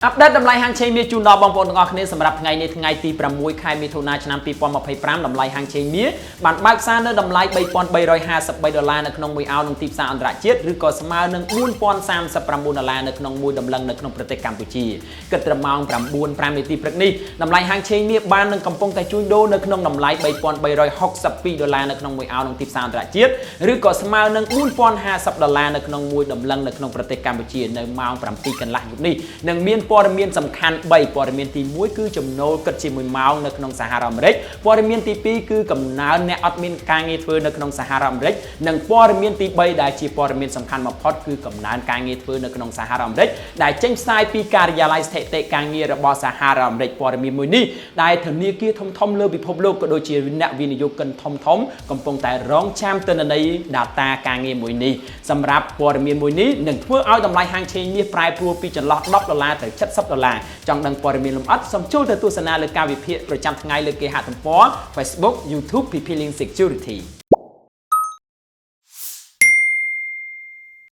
Update តម្លៃហាងឆេងមាសជូនដល់បងប្អូនទាំងអស់គ្នាសម្រាប់ថ្ងៃនេះថ្ងៃទី6ខែមិថុនាឆ្នាំ2025តម្លៃហាងឆេងមាសបានបើកផ្សារនៅតម្លៃ3353ដុល្លារនៅក្នុងមួយអោនក្នុងទីផ្សារអន្តរជាតិឬក៏ស្មើនឹង4039ដុល្លារនៅក្នុងមួយតម្លឹងនៅក្នុងប្រទេសកម្ពុជាគិតត្រឹមម៉ោង9:05នាទីព្រឹកនេះតម្លៃហាងឆេងមាសបាននឹងកំពុងតែជួញដូរនៅក្នុងតម្លៃ3362ដុល្លារនៅក្នុងមួយអោនក្នុងទីផ្សារអន្តរជាតិឬក៏ស្មើនឹង4050ដុល្លារនៅក្នុងមួយតម្លឹងនៅក្នុងប្រទេសកម្ពុជានៅម៉ោង7កន្លះយប់នេះនឹងមានព័ត៌មានសំខាន់3ព័ត៌មានទី1គឺចំណូលគិតជាមួយម៉ោងនៅក្នុងសហរដ្ឋអាមេរិកព័ត៌មានទី2គឺកំណើនអ្នកអត់មានការងារធ្វើនៅក្នុងសហរដ្ឋអាមេរិកនិងព័ត៌មានទី3ដែលជាព័ត៌មានសំខាន់បំផុតគឺកំណើនការងារធ្វើនៅក្នុងសហរដ្ឋអាមេរិកដែលចេញផ្សាយពីការិយាល័យស្ថិតិការងាររបស់សហរដ្ឋអាមេរិកព័ត៌មានមួយនេះដែលធនាគារធំៗលើពិភពលោកក៏ដូចជាអ្នកវិនិយោគិនធំៗកំពុងតែរងចាំទិន្នន័យ data ការងារមួយនេះសម្រាប់ព័ត៌មានមួយនេះនឹងធ្វើឲ្យតម្លៃហាងឆេងមាសប្រែប្រួលពីចន្លោះ10ដុល្លារទៅ70ដុល្លារចង់ដឹងព័ត៌មានលម្អិតសូមចូលទៅទស្សនាលើការវិភាគប្រចាំថ្ងៃលើគេហទំព័រ Facebook, YouTube PP Link Security។